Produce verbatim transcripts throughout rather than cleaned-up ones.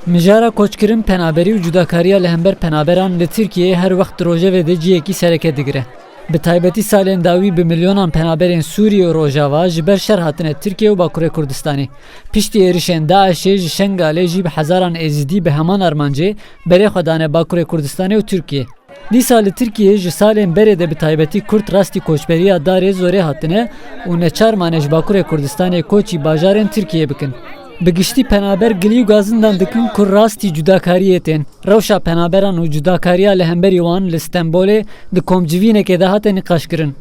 Mijara koçkirin, penaberî û cudakariya li hember penaberan li Tirkiyeyê her wext di rojevê de cihekî sereke digire. Bi taybetî salên dawî bi milyonan penaberên Sûriyê û Rojava ji ber şer hatine Tirkiye û Bakurê Kurdistanê. Piştî êrişên DAIŞ'ê ji Şengalê jî bi hezaran Êzidî bi heman armancê berê xwe dane Bakurê Kurdistanê û Tirkiyê. Dîsa li Tirkiyeyê ji salên berê de bi taybetî Kurd rastî koçberiya darê zorê hatine û neçar mane ji Bakurê Kurdistanê koçî bajarên Tirkiyeyê bikin. Bi giştî penaber gilî û gazindan dikin ku rastî cudakariyê tên. Rewşa penaberan û cudakariya li hemberî wan li Stenbolê di komcivînekê de hate nîqaşkirin.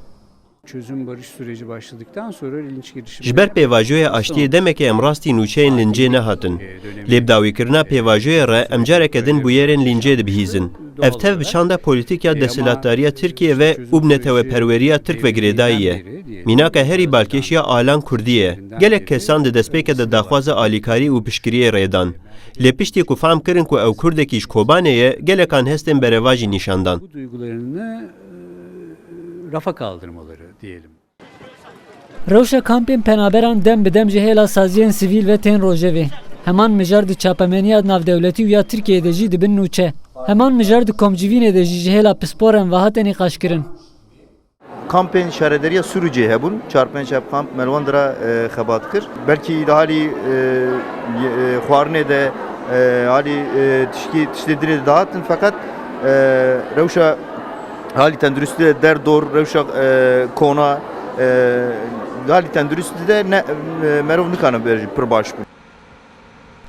Çözüm barış süreci başladıktan sonra linç girişimi Ji ber pêvajoya aştiyê demekê em rastî nûçeyên lincê nehatin. Lê bi dawîkirina pêvajoyê re em careke din bûyerên lincê dibihîzin. Ev tev bi çanda polîtîk ya desthilatdariya Tirkiye ve û bi neteweperweriya Tirk ve girêdayî ye. Mînaka herî balkêş ya Alan Kurdî ye. Gelek kesan di destpêkê de daxwaza alîkarî û piştgiriyê rê dan. Lê piştî ku fehm kirin ku ew Kurdekî ji Kobanê ye, gelekan hestên berevajî nîşan dan. Bu duygularını, e, rafa kaldırmaları diyelim. Rewşa kampên penaberan dem bi dem ji hêla saziyên sivîl ve tên rojevê. Heman mijar di çapemeniya navdewletî û ya Tirkiyeyê de jî dibin nûçe. Heman mijar di komcivînê de jî ji hêla pisporên ve hate nîqaşkirin. Kampên şarederiya Sûrûcê hebûn. Çar pênc heb kamp me li wan dira, e, xebat kir. Belkî di halî, e, ye-, e, xwarinê de, e, halî, e, tişkî, tiştê dirê dihatin, feqet, e, rewşa halî tenduristî de derdor, rewşa, e, kona, e, halî tenduristî de ne, e, merov nikane bêje pir baş bû.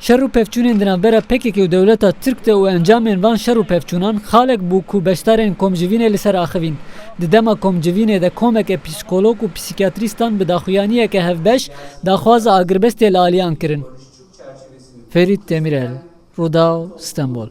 Şer û pevçûnên di navbera P K K û dewleta Tirk de û encamên van şer û pevçûnan xalek bû ku beşdarên komcivînê li ser axivîn. Di dema komcivînê de komeke psîkolog û psîkiyatrîstan bi daxuyaniyeke hevbeş daxwaza agirbestê li aliyan kirin. Ferît Demîrel, Rûdaw, Stenbol.